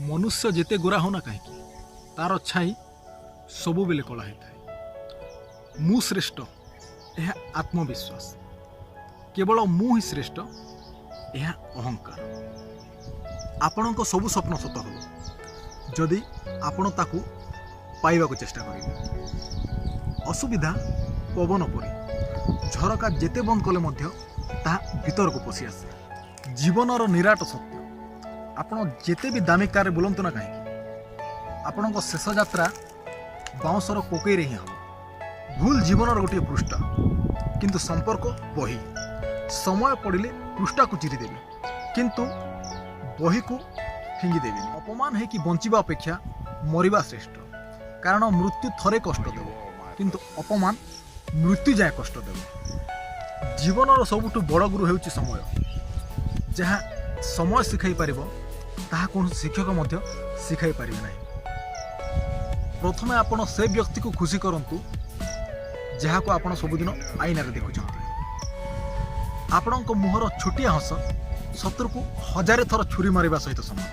ମନୁଷ୍ୟ ଯେତେ ଗୋରା ହେଉନା କାହିଁକି, ତାର ଛାଇ ସବୁବେଳେ କଳା ହେଇଥାଏ। ମୁଁ ଶ୍ରେଷ୍ଠ, ଏହା ଆତ୍ମବିଶ୍ୱାସ। କେବଳ ମୁଁ ହିଁ ଶ୍ରେଷ୍ଠ, ଏହା ଅହଙ୍କାର। ଆପଣଙ୍କ ସବୁ ସ୍ୱପ୍ନ ସତ ହେବ, ଯଦି ଆପଣ ତାକୁ ପାଇବାକୁ ଚେଷ୍ଟା କରିବେ। ଅସୁବିଧା ପବନ ପରି, ଝରକା ଯେତେ ବନ୍ଦ କଲେ ମଧ୍ୟ ତାହା ଭିତରକୁ ପଶି ଆସେ। ଜୀବନର ନିରାଟ ସତ୍ୟ, ଆପଣ ଯେତେ ବି ଦାମୀ କାରରେ ବୁଲନ୍ତୁ ନା କାହିଁକି, ଆପଣଙ୍କ ଶେଷ ଯାତ୍ରା ବାଉଁଶର କୋକେଇରେ ହିଁ ହେବ। ଭୁଲ ଜୀବନର ଗୋଟିଏ ପୃଷ୍ଠା, କିନ୍ତୁ ସମ୍ପର୍କ ବହି। ସମୟ ପଡ଼ିଲେ ପୃଷ୍ଠାକୁ ଚିରିଦେବେ, କିନ୍ତୁ ବହିକୁ ଫିଙ୍ଗିଦେବେନି। ଅପମାନ ହେଇକି ବଞ୍ଚିବା ଅପେକ୍ଷା ମରିବା ଶ୍ରେଷ୍ଠ, କାରଣ ମୃତ୍ୟୁ ଥରେ କଷ୍ଟ ଦେବ, କିନ୍ତୁ ଅପମାନ ମୃତ୍ୟୁ ଯାଏ କଷ୍ଟ ଦେବ। ଜୀବନର ସବୁଠୁ ବଡ଼ ଗୁରୁ ହେଉଛି ସମୟ। ଯାହା ସମୟ ଶିଖାଇ ପାରିବ, ତାହା କୌଣସି ଶିକ୍ଷକ ମଧ୍ୟ ଶିଖାଇ ପାରିବେ ନାହିଁ। ପ୍ରଥମେ ଆପଣ ସେ ବ୍ୟକ୍ତିକୁ ଖୁସି କରନ୍ତୁ, ଯାହାକୁ ଆପଣ ସବୁଦିନ ଆଇନାରେ ଦେଖୁଛନ୍ତି। ଆପଣଙ୍କ ମୁହଁର ଛୋଟିଆ ହସ ଶତ୍ରୁକୁ ହଜାରେ ଥର ଛୁରୀ ମାରିବା ସହିତ ସମାନ।